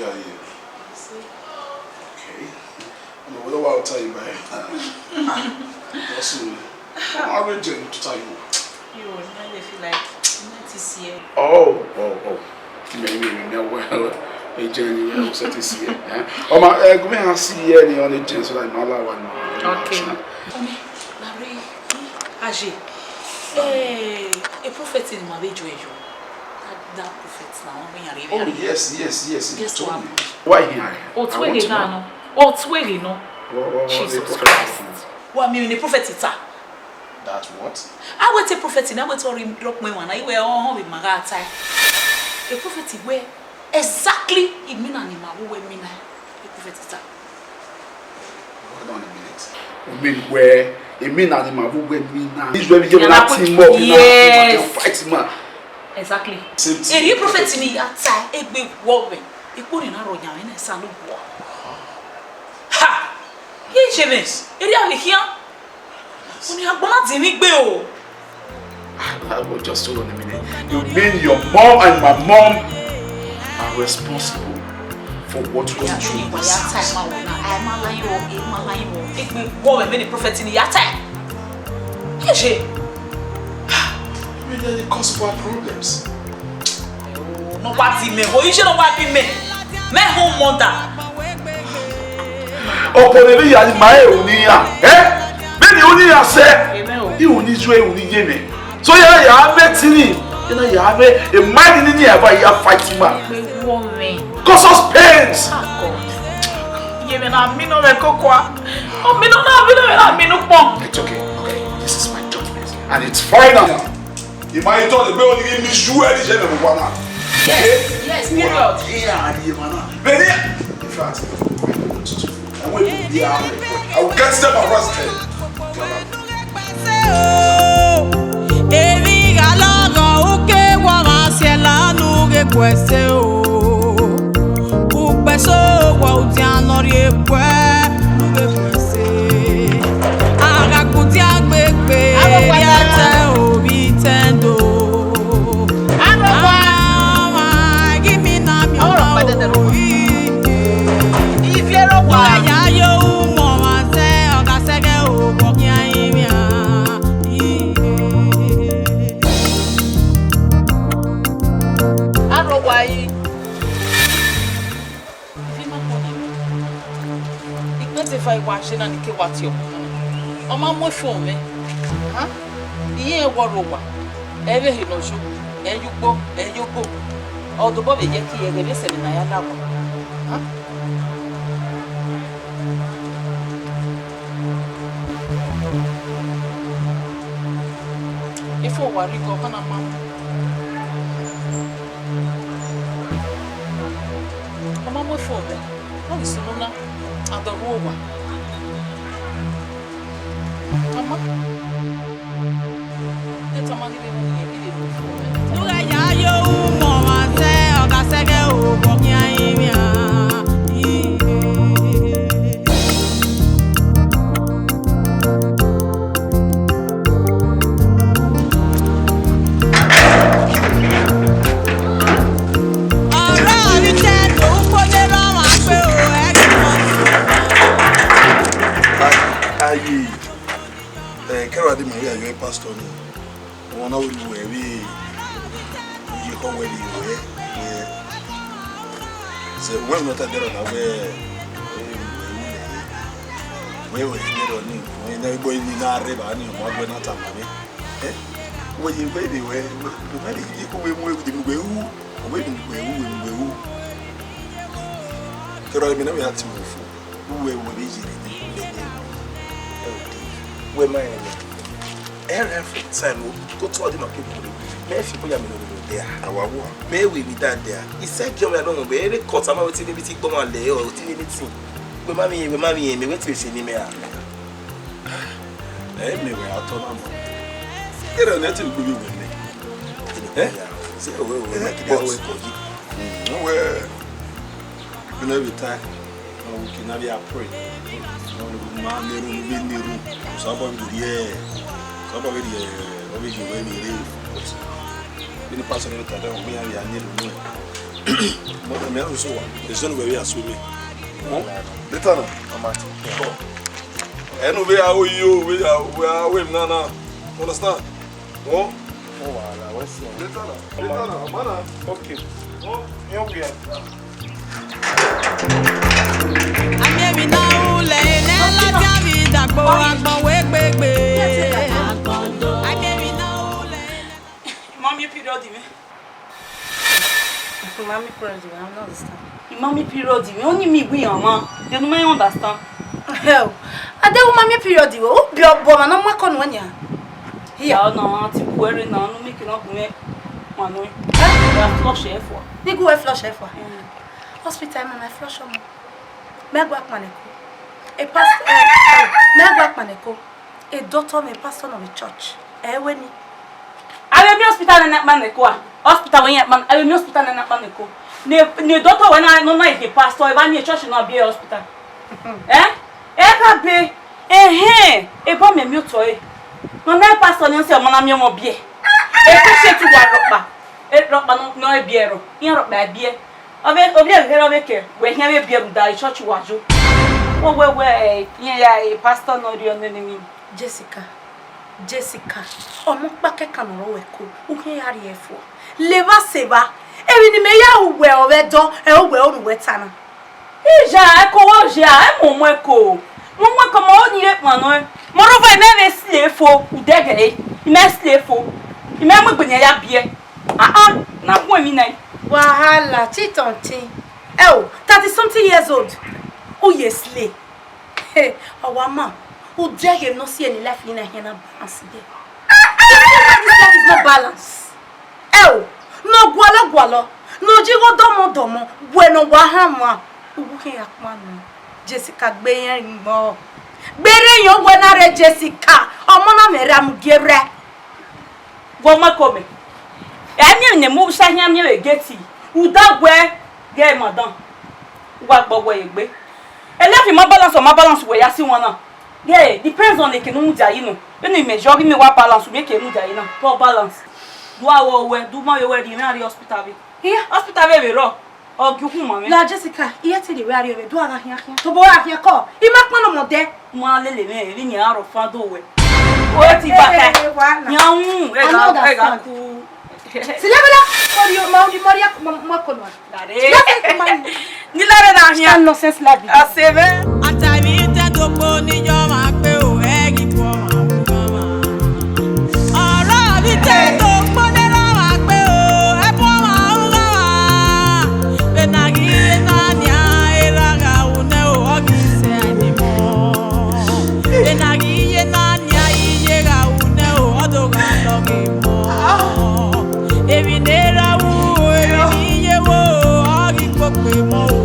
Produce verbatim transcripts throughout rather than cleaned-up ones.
Yeah, yeah. Okay. I'm a little while time, man. That's all. How are you doing to time? You might feel like you might see. Oh, oh, oh. Maybe we know well. A journey we also to see. Eh? Oh my, uh, we have see here the only chance that my life one. Okay. Omi, Larry, Aje. Eh, a prophet in my video. That, that prophet now, we are Oh, yes, yes, yes, he Guess told what me. Happened? Why he? I want to know. Otueghe na no. Otueghe no. What, what, what Jesus Christ. What mean the prophet is that? That's what? I wait a prophet in, I wait to rock my one. I wear all with my tie. A prophet where exactly it mean and him who wear me now. A prophet is that. Hold on a minute. You mean where? You mean animal who wear me now? This where we get that team up. Yes. Fight man. Exactly. Same thing. Eri prophet ni ya ta egbe wọ wẹ. Ikpo ni na rọ yan na sa lo wọ. Ha! Ye je me. Eri a le khian. Oni agbọn na di mi gbe o. I will just hold on a minute. You mean your mom and my mom are responsible for what went through my sister? Time out now. I am lying o, I am lying o. Take me go and make the prophet in your time. Ye je. I mean, they're the cause of our problems. No wa bi mẹ, wo iṣẹ́ no wa bi mẹ. Mẹ hu mother. Ọkọ ne vbe ya ma e uni ya, eh? Vbene uni ya sẹ, i uni ju e uni ye mẹ. So ya ya mẹ tini, ya na ya mẹ, e ma ni ni ya ba ya fight ma. Cause us pains. Ah, God. Ye mẹ na mi no mẹ kokua. O mi no na mi no mẹ na mi no kpọ. It's okay, okay. This is my judgment, and it's final. Ima itọ de gbe oni ghi mi ju ẹre je mẹ vbe owa na. Yes, yes, period. Iya, ari ema na. Beni, in fact, I will be out. I will get them arrested. Emwi gha lọghọ uke wa ma siẹ la nu ghe guẹ se o. Ukpẹso wẹ udian ne ọ rhie guẹ, ne u vbe guẹ ẹse. A gha gu udian gbegbe, rhie ẹtẹ ovbi tẹndo. Ama ghi mi na miẹn ọmwa o. Iviẹrẹ owa. Ya yo umọ mwa zẹ, ọ gha sẹghẹ o, vbe ọ khian rinmwian. Arọwa yi. Ivie ma kpọ na. Ikpẹdẹ eva I wa je na ni ke wa tie ọmọ na. Ọ ma mu efo mwẹ. Ha? Iye wọ rre owa. Ẹ vbe ehe ne ọ yo. Ẹ ye ugbo, ẹ ye ogo. Ọ dobọ vbe ye ẹki ẹghẹ vbe sẹ vbe ne a ya la owa. Ha? Efo wa rre igọ, ọ ka na ma mu. Ọ ma mu efo mwẹ, ọ ghi sunu na, a dọ rhu owa. Ọ ma, e tama ghi vbe mu, ghi vbe mu efo mwẹ. Ne u gha ya yo umọ mwa zẹ, ọ gha sẹghẹ o, vbe ọ khian rinmwian. Aye, eh, kẹrọ a de ma ya yọ pastor ni. Ọmọ na wẹ lu ẹre, iye kọ wẹ rri ruẹ, wẹ, sẹ, wẹ nọ ta dẹrọ na wẹ, wẹ, wẹ, wẹ, wẹ, wẹ dẹrọ ni, wẹ na gbọ ni na rre ba ni, ọmọ agbẹ na tama mwẹ. Eh? Wẹ ye wẹ de wẹ, wẹ, wẹ, wẹ, ye ko wẹ mu, wẹ de mu wẹ hu, wẹ de mu wẹ hu, wẹ mu wẹ hu. Kẹrọ, emwi na wẹ a ti wẹ fo. Uwẹ wẹ vbe yere ne mẹ ne ẹvbo de. Wẹ ma rẹn nẹ. Every time o, to tọ ọdẹ ma ke bu mẹ fi ko ya mi no no dia. Awa wo. Mẹ we mi dan dia. I sẹ gi ọmọ ya no mo be re cut ama wetin ne bi ti gbọ ma lẹ o ti ne anything. Wẹ ma mi, wẹ ma mi, mẹ wetin se ni mẹ a. Ẹ mẹ wẹ a tọ na mọ. Kẹrẹ ne ti gbe wẹ mẹ. Eh? Se o we o we ma ki dia we ko yi. Mm, wẹ. Ẹna vbe tae, ọ vbe uki na vbe a pray. Ọ ma na erhunmwu vbe na erhunmwu, Osanobua vbe rhie, Osanobua vbe rhie, ọ vbe ye wẹ vbe rre. Vbene pastor vbe ta da, ọ wẹ iran vbe a na erhunmwu ẹre. Mẹ, mẹ, so wa, ẹ zẹ ne uwẹ vbe ya sue mẹ. Later na. Ẹ ne u vbe ya ro yi o, u vbe ya, u vbe ya ru emwi na na. Understand? Wọ. Later na. Later na. Ọ ma na. Okay. Wọ. Ẹ wia. A miẹn emwi ne a ru lẹ, ne a ladian vbe idagbo, agbọn wẹ gbegbe. A miẹn emwi ne a ru lẹ, ne a... Mummy, period mwẹ. Mummy, period mwẹ, I don't understand. Mummy, period mwẹ, ọni mẹ wẹ iran ma, de ne u ma understand. Hell, a deghẹ mummy, period mwẹ, u biẹ obọ ọmwa ne ọ mu ẹko nuẹn nian. Hia. Ya ọna, a ti gu ẹre na, ne u miẹn eke ne ọ gu mwẹ ma nọ. Eh? Ya flush ẹre fua. Ne I gu uẹ flush ẹre fua? Mm. Hospital ma na flush ọmọ. Mẹ gu akpan nẹ ẹko. E pastor, eh, eh, mẹ gu akpan nẹ ẹko. E doctor mwẹ, pastor nọ vbe church. Ẹ wẹ ni. Avbe miẹn hospital nana kpa nẹ ẹko a? Hospital wẹ iran kpa, avbe miẹn hospital nana kpa nẹ ẹko. Ne, ne doctor wẹ na, nọ na ye pastor, evba ni church na biẹ hospital. Eh? Ẹ ka be. Ehẹn, eba mẹ miẹn otọ ẹre. Nọ na pastor ni ọ sẹ ọmọ na miẹn ọmọ biẹ. E ka se tu wa rhọkpa. E rhọkpa nọ, nọ e biẹ rọ. Iran rhọkpa e biẹ. Ọ vbe, ovbi ẹvbo kherhe ọ vbe kẹ, wẹ khian vbe biẹ rhunmwuda church wa yo. Wẹ, wẹ, wẹ, eh, iran ya, eh, pastor nọ rhie ọnẹn ne emwi. Jessica, Jessica, ọmọ ọkpa kẹkan ne ọ rre ẹko, u khian ya rhie ẹre fua. Levba sẹ evba, emwi ne imẹ ya ru wẹ ọ vbe dọ, ẹ ru wẹ ọ ru wẹ ta na. Ija, ẹko wẹ oja, ẹ mu mu ẹko. Mu mu ẹko, ma ọ ni rre kpannọ. Moreover, imẹ vbe sle fo, udẹgẹre, imẹ sle fo. Imẹ mu egbe ne ya biẹ. Ah, ah, na gu emwi na. Wahala, chiton tin. Ẹ o, thirty something years old. U ye sle. Hey, ọ wa ma, u deghẹ ne ọ si ẹre ne life ni na khian na balance dẹ. This life is not balance. Ẹ o, ne ọ gualọ gualọ, ne ọ ji igho dọmọ dọmọ, wẹ ne ọ wa han mwa, u wu khian ya kpan nọ. Jessica, gbe irẹn rinmọ. Gbe rẹn yọ wẹ na rre Jessica, ọmọ na mwẹ rra mu gie rre. Wẹ ọmọ ẹko mẹ. Ẹ miẹn emwi ne mu sa khian miẹn vbe gate, u da wẹ ghẹ madam, u wa gbe ọghe egbe. Life ma balance, ọ ma balance, wẹ ya si wan na. Yeah, depends on eke ne u mudia yi nọ. Vbene imẹ yọ ghi mẹ wa balance, u miẹn eke ne u mudia yi na. Poor balance. Do a wẹ owẹ, do ma vbe wẹ rhie mwẹ a rrie hospital vbe. Iya. Hospital vbe vbe rrọọ, ọ gie ukhunmwu ma mwẹ. La Jessica, I i te rhie wẹ a rrie vbe, do a gha khian khian. Tobọ a khian kọ, I ma kpan ọmọ dẹ. Ma lele mwẹ, vbene iran rhọ fan do wẹ. O ti bata. Eh, eh, eh, wa na. Yan un, I ega, don't ega understand. Ku. Silebela, mori, mori, mori, mori, mori, Dare. Ni lare na hian. Nonsense life. Asebe. Ataimi te do kpo ni yọ ma kpe o, ẹ ghi khuọ ma ru ma. Ọrọ vbe te do kpo ne rọ ma kpe o, ẹ khuọ ma ru ma. Vbene a ghi ye na nia, erha gha ru nẹ o, ọ ghi sẹ ẹdimọ. Vbene a ghi ye na nia, iye gha ru nẹ o, ọ do gha lọghe mọ. Emwi ne erha ru, emwi ne iye ru, ọ ghi kpokpe mọ o.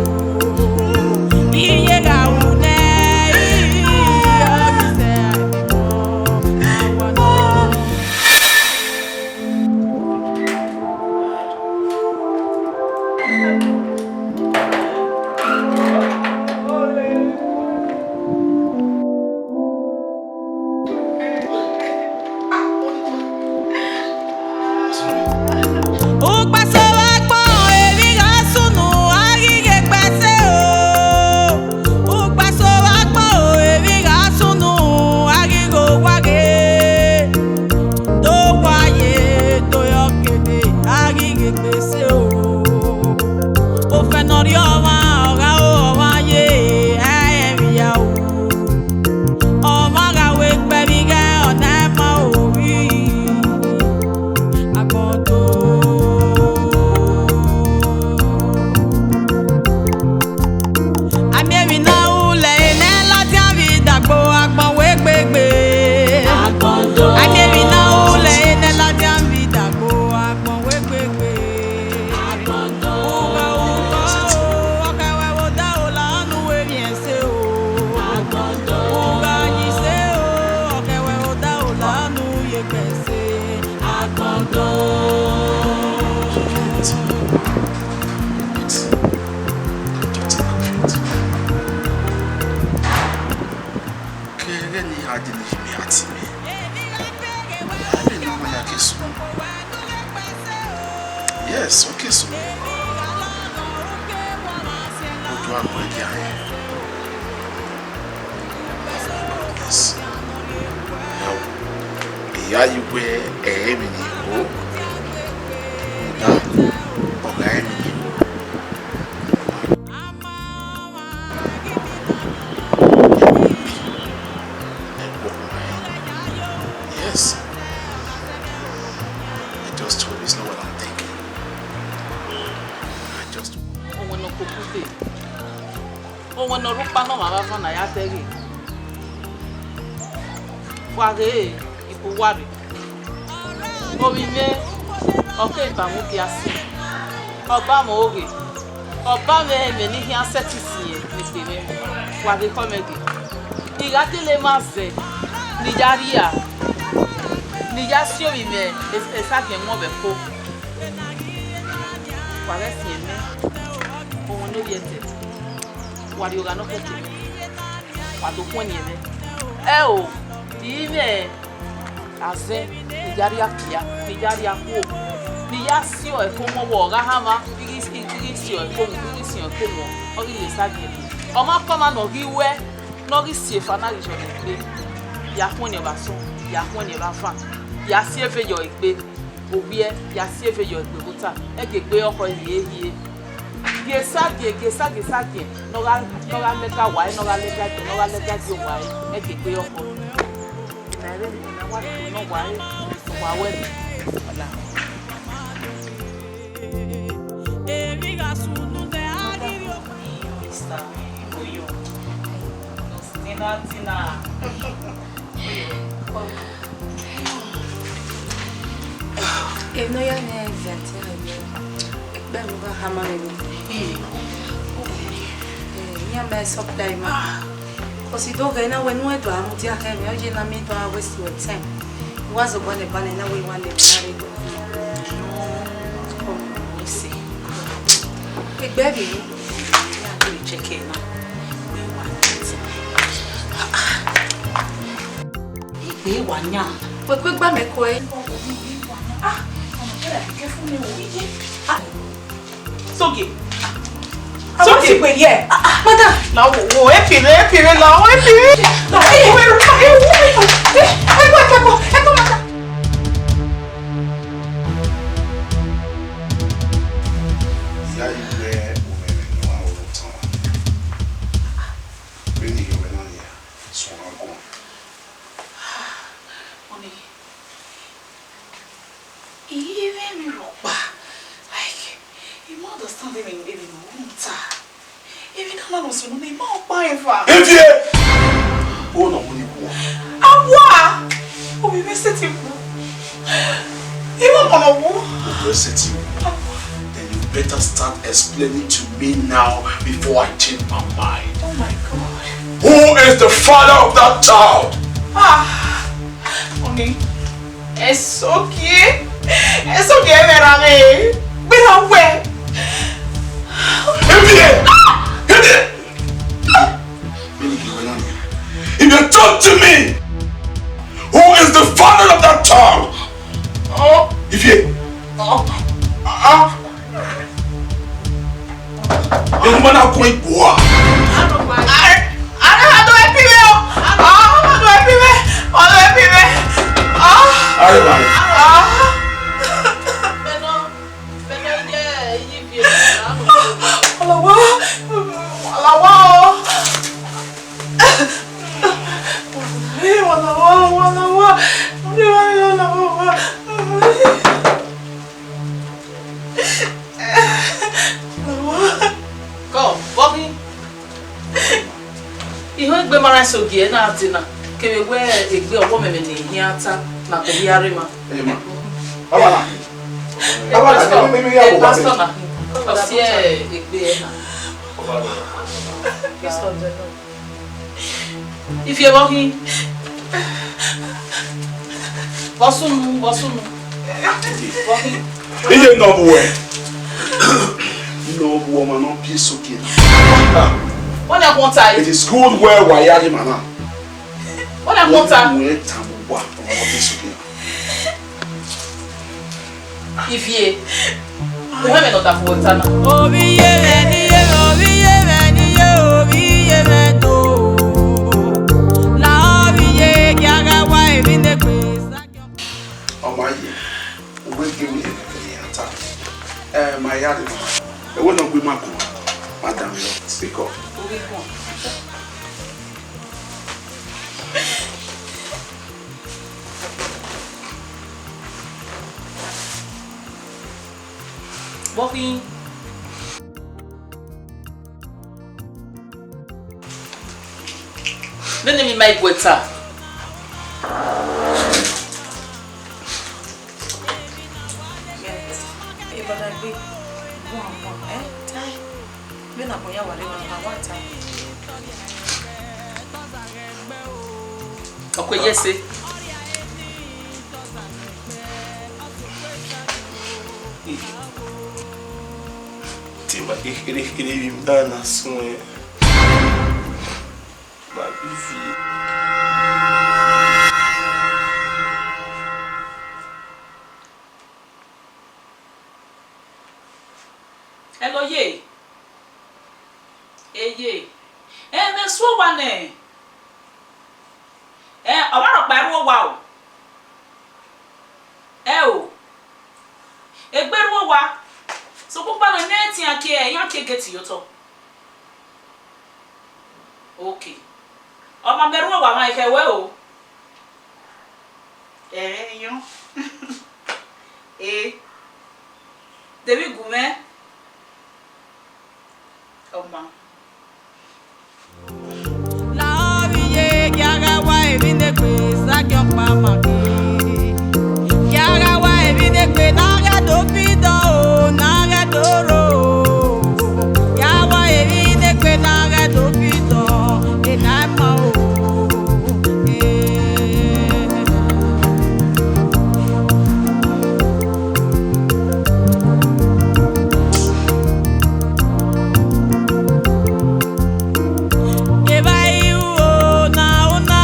Iye gha ru nẹ, ọ ghi sẹ ẹdimọ. Ukpẹso vbe agbọn, emwi gha sunu, a ghi ghe kpẹse o. Ukpẹso vbe agbọn, emwi gha sunu, a ghi ghe owa ghe. Do wa ye, do yọ kede, a ghi ghe kpẹse o. Yes. Now, I ya ye wẹ ẹ i re emwi ne I ho, rhunmwuda ọ gha re emwi ne I ho. Yes. I just hope it's not what I'm thinking. I just. Ọmọ ne ọ koko dee. Owenna ọre ukpa ne ọmwa vbe avan na ya dẹghe. Wa ghe, I bu uwa rre. Ovbi mwẹ, ọ ke ba mwẹ ugia si, ọ ba mwẹ oghe, ọ ba mwẹ ẹmwẹ ne I khian sẹtin si ẹn ne egbe mwẹ. Wa ghe khọ mwẹ ghe. I gha dele emwa zẹ ne I ya rhia, ne I ya si ovbi mwẹ Esagiẹn mu vbe ẹko. Wa ghẹ fian mẹ, owenna ovbi ẹtẹ. Wa rrie ogha ne ọ kẹke mwẹ, wa do khuẹnniẹn mwẹ. Ẹ o, I mwẹ azẹn ne I ya rhia kia, ne I ya rhia khuo, ne I ya si ẹko mu ọvbokhan ọmwa, I ghi, I ghi si ẹko mu, I ghi si ẹko mu, ọ ghi le Esagiẹn. Ọmwaikọmwa ne ọ ghi ruẹ, ne ọ ghi si efa na ghi zọlọ egbe, ya khuẹnniẹn vbe asọn, ya khuẹnniẹn vbe avan, ya si eve yọ egbe. Ovbiẹ, ya si eve yọ egbe vbe ota, ẹghẹ egbe ọkhọ hie hie. Gie Esagiẹn, gie Esagiẹn, Esagiẹn, ne ọ gha, ne ọ gha lẹga uwa re, ne ọ gha lẹga egbe, ne ọ gha lẹga gie uwa re, ẹghẹ egbe ọkhọ. Ena ẹre, ena wa ne uwa re, uwa wẹ ni. Ọla. Emwi gha sunu nẹ, a ghi rhie okpia. Mister Oyo, no stina tina. Emwi ne ọ ya nẹ, Vivian, te a ye, ekpẹn mwẹ gha khama mwẹ ni. Eh, iran ma supply ma. Cause I do ghẹ na wẹ ne uwẹ do a mudia khẹ mwẹ, ọ ye na me do a waste your time. Wa zọgba nẹ ba nẹ na wẹ I wa nẹ ba re. Egbe vbe ru? Ya do check na. Wẹ wa nẹ. Igbe wa yan. Wẹ kue gba mẹ ko ẹ. Ah, ọmọ kẹrẹ kẹ fún mi o. Ah. Sogie. Sogie. Sogie gbe ye. Ah, ah, madam. Na wo, wo, e pire, e pire, na wo, e pire. Na wo, e pire. E wo, e wo, e wo, madam. Iya yi wẹ omwẹmwẹ ne ọ aro otọ. Vbene I ye wẹ na nia, suẹn gua. Ọni, I i vbe emwi rhọkpa, like, I ma understand emwi, emwi ne u ta. Emwi na na nọ sunu ne I ma ọkpa eva. Evie! Uwẹ nọ wu ni wu. Awa! Ovbi mwẹ sẹtin wu. I ma ọmọ nọ wu. Ovbi mwẹ sẹtin wu. Awa. Then you better start explaining to me now before I change my mind. Oh my God. Who is the father of that child? Ah, Ọni. Ẹsogie, Ẹsogie, ẹ mwẹ ra mwẹ, gberra wẹ. Evie! Evie! If you talk to me, who is the father of that child? Evie! Ah! Ye woman na kun igbo a. Are, are, ma do ẹphi mwẹ o. Ah, ma do ẹphi mwẹ. Ma do ẹphi mwẹ. Ah. Are ba. Ah. Ọlọwa, ọlọwa o. Ọlọwa, ọlọwa, ọlọwa. Kọ, vbọ khin? I ho egbe ma rẹn Ẹsogie na dee na, kevbe wẹ egbe ọvbokhan mwẹ ne I khian ta na ke ovbi a rre ma. Ẹ ma. Baba na. Baba na, pastor, me, me, me, me, pastor na. Ọ si egbe na. Pastor, Ivie vbọ khin? Vbọ sunu, vbọ sunu. Vbọ khin? Iye nọ vbuẹ. Nọ vbuẹ ọmwa ne ọ biẹ Ẹsogie na. Wọ́n ní ẹ̀gbọ́n ta yìí. It is good well wa ya ye ma na. Wọ́n ní ẹ̀gbọ́n ta. Wọ́n ta mu wa ọmọ biẹ Ẹsogie na. Ivie, uhẹn mẹ ne ọ da fo ta na. Ovbi iye mwẹ ne iye mwẹ, ovbi iye mwẹ ne Ma ya dee, mama. Ẹvbo ne ọ gbe ima guan, ma danmwehọ. Speak up. Vbọ khin? Vbene emwi ma i guẹ ta. Eva na gbe guan guan, eh? Vbene agbọn ya wa rre, wa wa ta. Ọ kue ye ẹse. Te ima ghe kherhe kherhe vbe ima na suẹn. Ma gbe ivie. Hello, ye. Eye. Ẹ, mẹ su owa nẹ. Ẹ, ọ ma rhọkpa ru owa o. Ẹ o. Egbe ru owa. Sokpan ukpama ne ẹ tian kie, iran kie gate ye otọ. Okay. Ọ ma mẹ ru owa mwa, I khẹ wẹ o. Ẹre yọ. E. Debi gu mwẹ. Ọ ma. La ovbi iye, gia gha wa emwi ne egbe, zagiọkpa ma ghe. Gia gha wa emwi ne egbe, na ghẹ do fi dọ o, na ghẹ do ro. Gia wa emwi ne egbe, na ghẹ do fi dọ, ena ima o. Eh. Kevbe a i ru o, na una,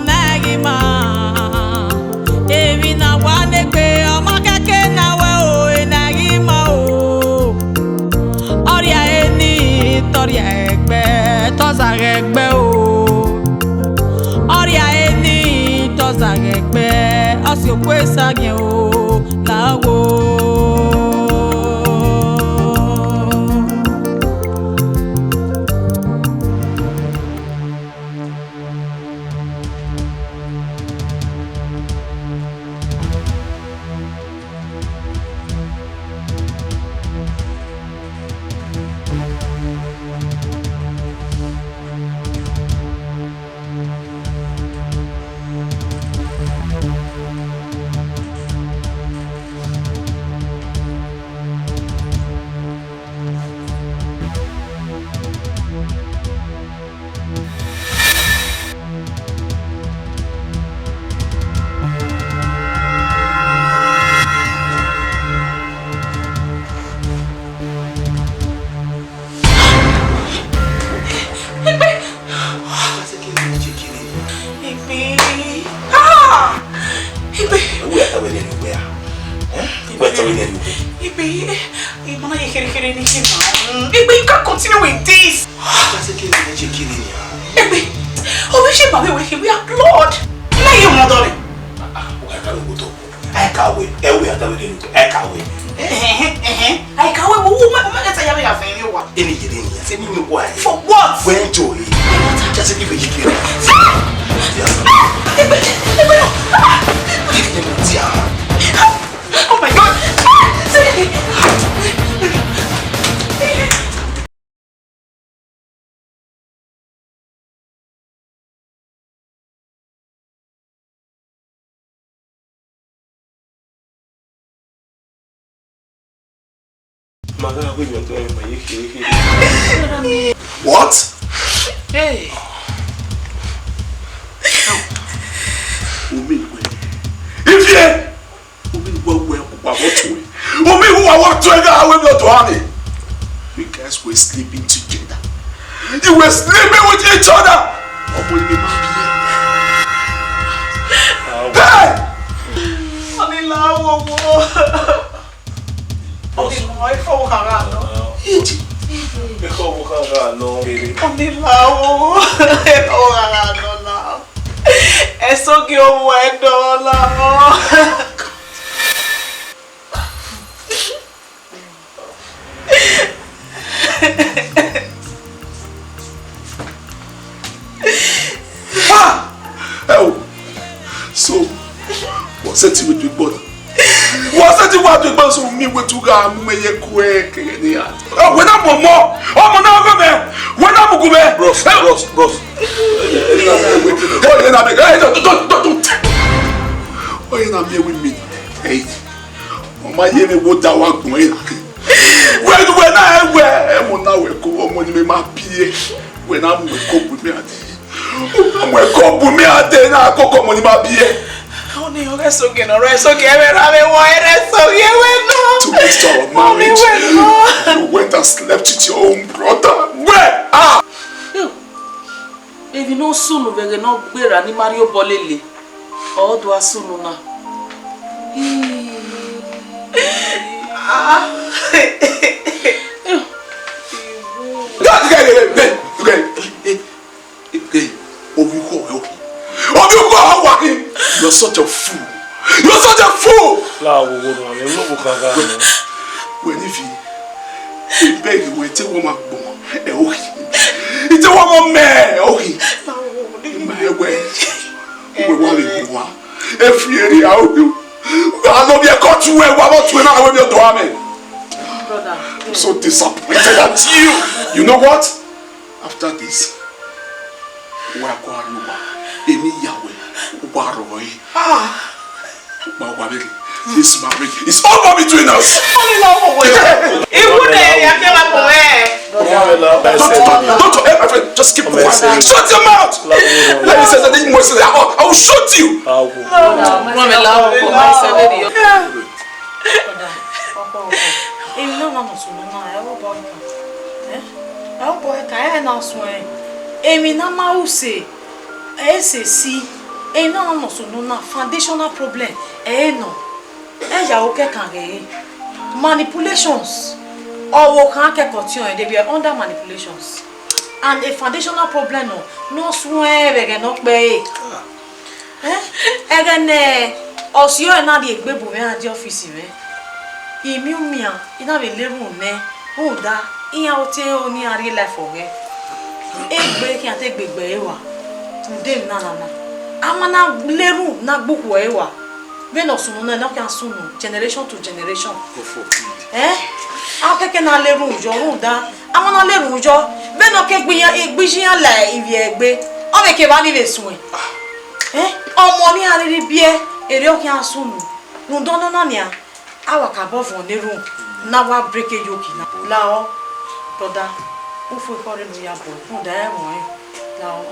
na ẹghẹ ima. Emwi ne a wa ne egbe, ọ ma kẹke na wẹ o, ena ẹghẹ ima o. Ọrria eni, tọrria ẹgbẹ, tọza ghẹ ẹgbẹ o. Ọrria eni, tọza ghẹ ẹgbẹ, ọ si okue sagiẹn o. La wo. Egbe. Ah! Egbe. Uwẹ ta wẹ nene uwẹ a? Eh? Uwẹ ta wẹ nene uwẹ? Egbe. Emọ na ye kherhe kherhe ni khin na. Egbe, you can't continue with this. Egbe, ovbi iye ma vbe wẹ khin, we are blood. Ima ye wọn dọ nẹ. Ah, ah, u gha ka ro otọ. A i ka wẹ, ẹ wẹ a ta wẹ nene uwẹ, a i ka wẹ. Ẹhẹn, ẹhẹn. A i ka wẹ, wo, wo, ma, ma, ma, ta ya vbe ya fẹ mi wa. Eni yere ni, se mi mi wa. For what? Wẹ enjoy. Just give it here. Ah! Egbe, egbe, no. Ah! Oh my God. Ah! Ma gha wẹ emwi ọdọ ẹre ma ye kherhe kherhe. What? Hey. Omi wẹ. Ivie! Omi wẹ wẹ wa wọ tuẹ. Omi wẹ wa wọ tuẹ gha wẹ emwi ọdọ ẹre. You guys were sleeping together. You were sleeping with each other. Ọmọ yẹn ma bi ẹ. Hey! Ọni la wo wo. Ọni la wo wo. Iji. Iji. Ọni la wo wo. Ẹso gi owa ẹdọ la. Ha! Ẹ o, so, wẹ sẹtin vbe do egbe na? Wẹ sẹtin wa do egbe, so mi wẹ tu gha mu mẹ ye kuẹ kẹghẹ ne ya. Ẹ, wẹ na mu ọmọ, ọmọ na ọghe mẹ, wẹ na mu gu mẹ. Bros, bros, bros. Ọ ye na mẹ, ẹ, don't, don't, don't, don't. Ọ ye na mẹ wẹ mi. Hey. Ọ ma ye vbe wo da wa gbọn ẹre. Wẹ, wẹ na ẹ wẹ, ẹmwẹ na wẹ ko ọmọ ni mẹ ma biẹ. Wẹ na mu ẹko bu mẹ ade. Wẹ na mu ẹko bu mẹ ade na koko ọmọ ni ma biẹ. Ọni ọghe soge nọ rẹ soge ẹmwẹ ra vbe wọ ẹrẹ soge ẹwẹ nọ. To waste our marriage. Ọni wẹ nọ. You went and slept with your own brother. Where? Ah! Emwi ne ọ sunu vbe ẹghẹ ne ọ gberra ne I ma rhie obọ lele, ọ do a sunu na. Ovbi ukhọ ọre ọ khin. Ovbi ukhọ ọre ọ wa khin. You're such a fool. You're such a fool. La wo wo no, ẹ wo wo gangan. Wẹ ni fi. Ibẹ ghi wẹ te wọ ma gbọn, ẹ o khin. Ite wọ ma mẹ, ẹ o khin. Ma ẹ wẹ. Wẹ wa vbe gbọn wa. Ẹ fi eri a o. Wa lọ bi ẹkọ tu wẹ, wa vbọ tu wẹ na wẹ bi ọdọ amẹ. Brother. I'm so disappointed at you. You know what? After this, wa ko aro wa, emi ya wẹ, wa rọ ẹ. Ah! Wa wa vbe, this marriage is over between us. Iwu ne ya ke ma ko we. Don't, don't, don't, don't, hey, my friend, just keep quiet. Shut your mouth. Let me say something more serious. I will, I will shoot you. Brother, ọkọ, ọkọ, emwi na na nọ sunu na, ẹ ru obọ ẹkan. Eh? Ẹ ru obọ ẹkan, ẹ na suẹn. Emwi na ma ru se, ẹ sẹ si. Emwi na na nọ sunu na, foundational problem, ẹ nọ. Ẹ ya ru kẹkan ghe. Manipulations. Ọvbokhan kẹkan ọtiọnrẹn, they were under manipulations. And a foundational problem nọ, ne ọ suẹn vbe ẹghẹ ne ọ kpẹre. Eh? Ẹghẹ ne ọ si ọre na rhie egbe bu mwẹ gha die ọfisi mwẹ, I miẹn umian, I na vbe la erhunmwu nẹ, rhunmwuda iran ọtẹn ọnii iran rhie life ọghẹ. Egbe khian te egbe gbe ẹre rua, rhunmwuda emwi na nana. A ma na la erhunmwu ne a gbe ukhu ẹre rua, vbene ọ sunu nẹ, ne ọ khian sunu generation to generation. God forbid. Eh? A kẹkẹ na la erhunmwu yọ, rhunmwuda a ma na la erhunmwu yọ, vbene ọ ke gbe iran, gbe iye iran la ivbi ẹre egbe, ọ vbe ke evba ni vbe suẹn. Eh? Ọmọ ne iran rhirhi biẹ, erriọ ọ khian sunu. Rhunmwuda ọnọna nian, a wa ka bọ vuọn ne erhunmwu ne a wa break yoke na. Lahọ, brother, u fu ekhọe rre ne u ya bọ, rhunmwuda ẹmwẹ ọnrẹn. Lahọ.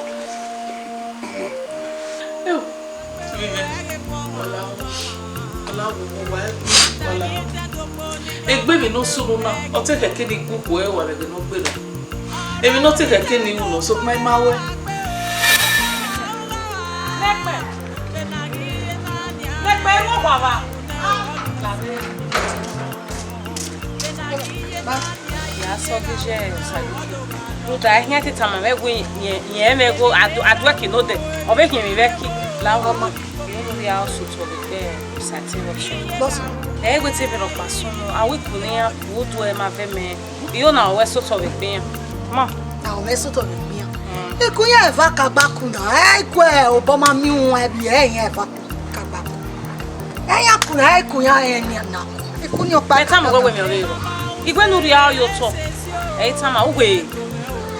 Eo, vbe mwẹ, ọ la, ọ la wo, wo wa, ọ la. Egbe emwi ne ọ sunu na, ọ te khẹke ne I gbe ukhu ẹre rua vbe ẹghẹ ne ọ gberra. Emwi ne ọ te khẹke ne I ru nọ, sokpan I ma ruẹ. Nẹkpẹ, nẹkpẹ, I ru owa vba. Ya sọ ghi ye Osayoke. Rhunmwuda, ẹhiẹn te tama mwẹ wẹẹ, rẹn, rẹn mwẹ gho, adu-, aduẹki ne odẹ, ọ vbe khian emwi vbe ẹki. Lahọ ma, vbene u rhia sotọ vbe egbe Osatinrọch. Ẹ i wẹ te vbe rhọkpa sunu, a wẹ ikun ne iran, vbe udu ẹre ma vẹ mẹ, I ho na ruẹ sotọ vbe egbe iran. Ma. Na ruẹ sotọ vbe egbe iran. Ikun iran eva ka gba ku na, ẹ i ku obọ ma miẹn uhunmwu ẹvbi ẹre iran eva. Kagba. Ẹ ya kun, ẹ kun ya, ẹ nian na. Ikun ni ọkpa. Ẹ tama wẹ wẹ mẹ ọre rọ. Iwẹ ne u rhia ye otọ. Ẹ i tama uwẹ.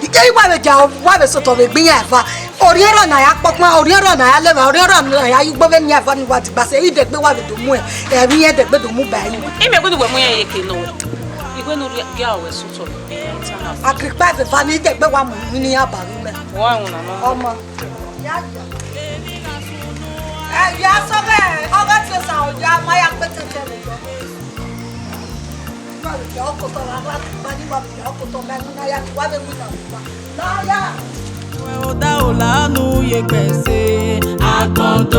Ike wa vbe dia, wa vbe sotọ vbe egbe iran eva. Orhiọn rọ na ya kpọkpan, orhiọn rọ na ya leva, orhiọn rọ na ya ye ugbo vbene iran eva ni wa digba sẹ, idegbe wa vbe do mu ẹ, ẹ vbe iran idegbe do mu ba ẹre. Imẹ wẹ ne uwẹ mu iran ye eke nọ. Iwẹ ne u rhia, rhia ruẹ sotọ. Ẹ i tama. Agrikpa vbe eva ni idegbe wa mu ni iran ba ru mẹ. Wa ru na nọ. Ọmọ. Ya, ya. Ẹ, ya sọ vbe, ọghe Tiosa, ọ ya, ma ya kpete tẹ vbe yọ. Ma vbe ya ọkotọ, ma vbe ya ọkotọ, ma na ya, wa vbe winna ọkpa. Na ya. Wẹ oda olanu ye gbẹse, agbọndọn.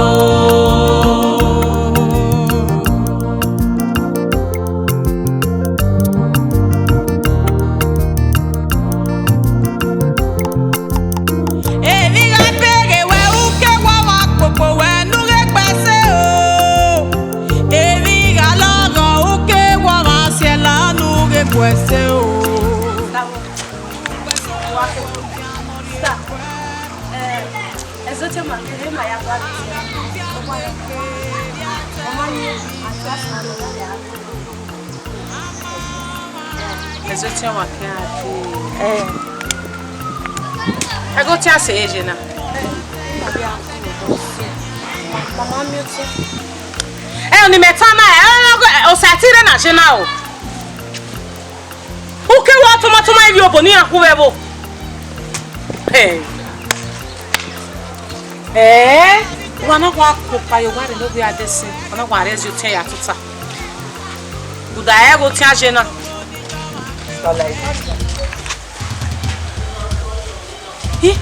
Emwi gha beghe wẹ uke wa ma kpokpo wẹ ne u ghe gbe ẹse o. Emwi gha lọghọ uke wa ma siẹla ne u ghe gbe ẹse o. Ẹzọtiẹn wa ke a ke. Eh. Ẹgotiẹn sẹ ye na. Mama miotọ. Ẹ, ọni mẹ ta na, ẹ, Osẹtin rre na je na o. Uke wẹ tọmọtọmọ ivbi obo ne iran khu vbe ẹvbo. Ẹ. Ẹ, wa na wa kpokpa ye owa rre ne ovbi a dẹ sin, wa na wa rre ẹzọtiẹn ya tota. Uda ẹgotiẹn je na. Ih,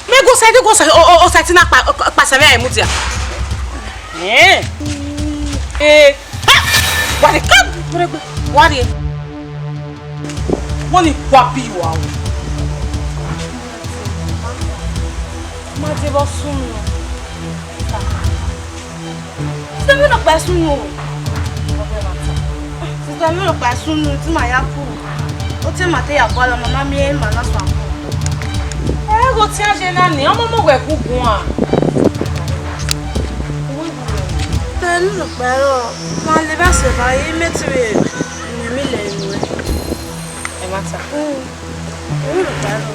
mẹ gu Osẹtin, gu Osẹtin, o, o, Osẹtin na kpa, kpa sẹ vbe a mudia. Ẹ. Ẹ. Ha! Wa rrie ka, wa rrie. Wani kwa bi wa o. Ma je vbe sunu. Sista, vbene ọ kpa sunu o. Sista, vbene ọ kpa sunu, te ima ya ku. Ọ te ma te ya gualọ, mama miẹn ima na suẹn ku. Ẹgotiẹn je na ni, ọmọ mọ wẹ gu guan. Sista, vbene ọ kpa rọ, ma le ba sẹ ba, imẹ te vbe miẹn mi lẹ nuẹ. Ẹ ma ta. Mm. Vbene ọ kpa rọ.